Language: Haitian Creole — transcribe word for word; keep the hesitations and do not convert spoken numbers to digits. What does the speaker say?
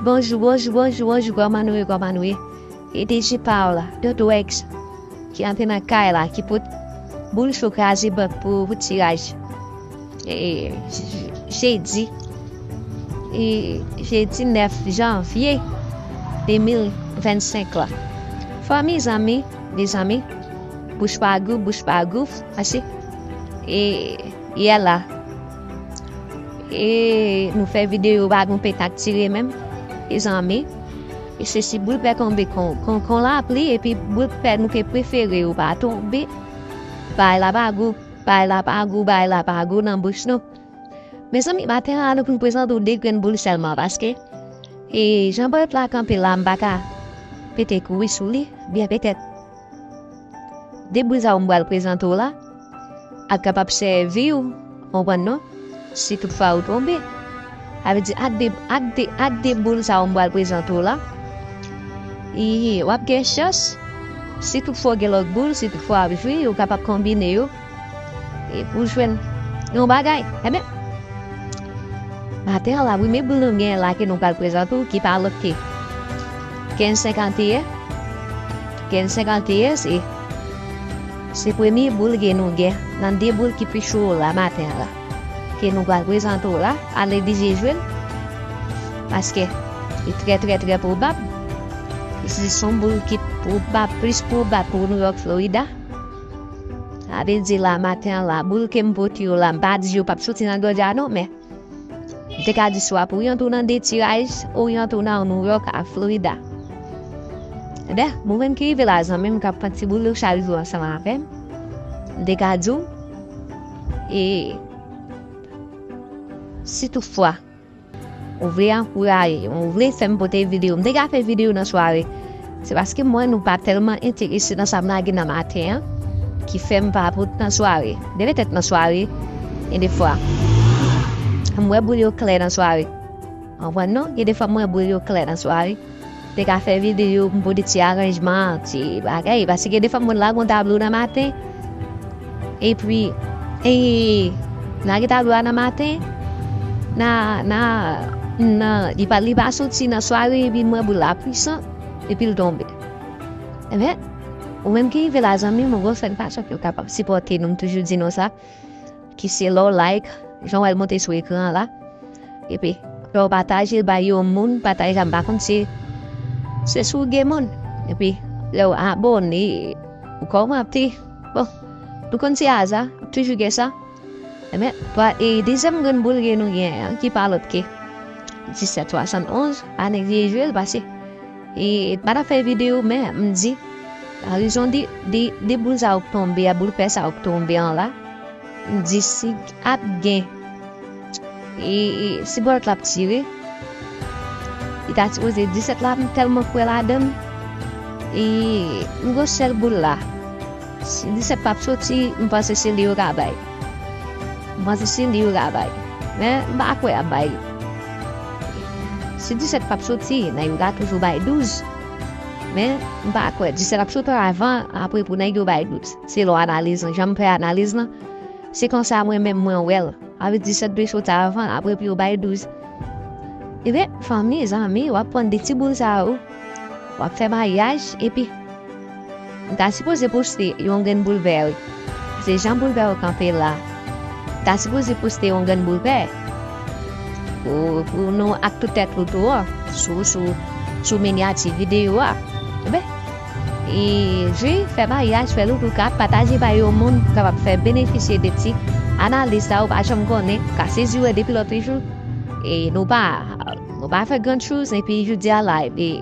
Bonjou, bonjou, bonjou, bonjou, kòman nou ye, kòman nou ye? E D J pa w la, Dodo X, ki antre nan kay la, ki pot boul cho kraze bank pou, pou tiraj. E, jedi, e, jedi nèf janvye de mil vennsenk la. Fanmi, zanmi, mezanmi, bouch pa gou, bouch pa gou, ase. E, yè la, e nou fè videyo pa gon petak tire menm, mezanmi. E se si boul pè tonbe kon, kon, kon lapli, epi boul pè nou te prefere yo pa tonbe. Bay la pa gou, bay la pa gou, bay la pa gou nan bouch nou. Mezanmi, maten an, nou pou n prezante w de grenn boul sèlman, paske, e, jan bòt la kanpe la, m pa ka pete kouri sou li, byen petèt de boul sa yo m pral prezante w la, ap kapab sèvi w, konprann non, si toutfwa ou tonbe. Sa vle di, ak de, ak de, ak de boul sa yo m pral prezante w la, e, w ap gen chans, si toutfwa w gen lòt boul, si toutfwa w ap jwi, ou kapab konbine yo, e pou w jwenn yon bagay. Ebyen, maten an la, premye boul nou gen la ke nou pral prezante w, ki pa lòt ke kenz senkanteyen. Kenz senkanteyen, se, se premye boul ke nou gen nan de boul ki pi cho la maten an la, ke nou pral prezante w la, pa neglije jwe l, paske li trè, trè, trè pwobab. Se yon boul ki pwobab, plis pwobab pou New York, Florida. Sa vle di la, maten an la, boul ke m pote yo la, m pa di yo p ap soti nan Georgia non, men m te ka di swa pou oryante w nan de tiraj, oryante w nan New York ak Florida. Ebyen, mwen menm ki rive la, zanmi m k ap pran ti boul yo chak jou ansanm avè m, m te ka di w, e si toutfwa ou vle ankouraje m, ou vle fè m pote videyo, m te ka fè videyo nan sware. Se paske m wè nou pa tèlman enterese nan sa m lage nan maten an, ki fè m pa pote nan sware. De petèt nan sware, gen de fwa, m wè boul yo klè nan sware. Konprann non? Gen de fwa m wè boul yo klè nan sware. M te ka fè videyo, m pote ti aranjman, ti bagay, paske gen de fwa m konn lage yon tablo nan maten, epi, e, lage tablo a nan maten, nan, nan, nan, li pa, li pa soti nan sware, epi m wè boul la pwisan, epi l tonbe. Ebyen, ou menm ki rive la, zanmi m, ou gon sèl fason ke w kapab sipòte nou, m toujou di nou sa, ki se lè w like, jan w wè l monte sou ekran an la. Epi, lè w pataje l bay yon moun, pataj la, m pa konn si se si w gen moun. Epi, lè w abòne, ou kòmante. Bon, nou konn se aza, toujou gen sa. Ebyen, twa, e dezyèm grenn boul ke nou gen an, ki pa lòt ke disèt swasannonz, pa neglije jwe l, pase. E, m pa t ap fè videyo, men m di, an rezon de, de, de boul sa yo k tonbe a, boul pè sa yo k tonbe an la, m di si ap gen, e, e, si bòt la ap tire, li ta sipoze disèt la, m tèlman kwè ladan l, e, m gon sèl boul la. Si disèt p ap soti, m panse se li yo ka bay. M panse se li yo ka bay. Men, m pa kwè y ap bay li. Si disèt p ap soti, nèg yo ka toujou bay douz. Men, m pa kwè disèt ap soti avan, apre pou nèg yo bay douz. Selon analiz lan, jan m fè analiz lan, se konsa mwen menm mwen wè l. Avè disèt dwe soti avan, apre pou yo bay douz. Ebyen, fanmi, zanmi, w ap pran de ti boul sa yo, w ap fè maryaj, epi m ta sipoze poste yon grenn boul vè, wi. Se jan boul vè yo kanpe la. M ta sipoze poste yon grenn boul vè pou, pou nou ak tout tèt nou tou an, sou, sou, sou minyati videyo a. Ebyen, e, jwi, fè maryaj, fè loutouka, pataje bay yon moun pou kapab fè benefisye de ti analiz sa, ou pa janm konnen, ka sezi wè depi lòt jou. E nou pa, nou pa fè grann choz, epi jodi a la, epi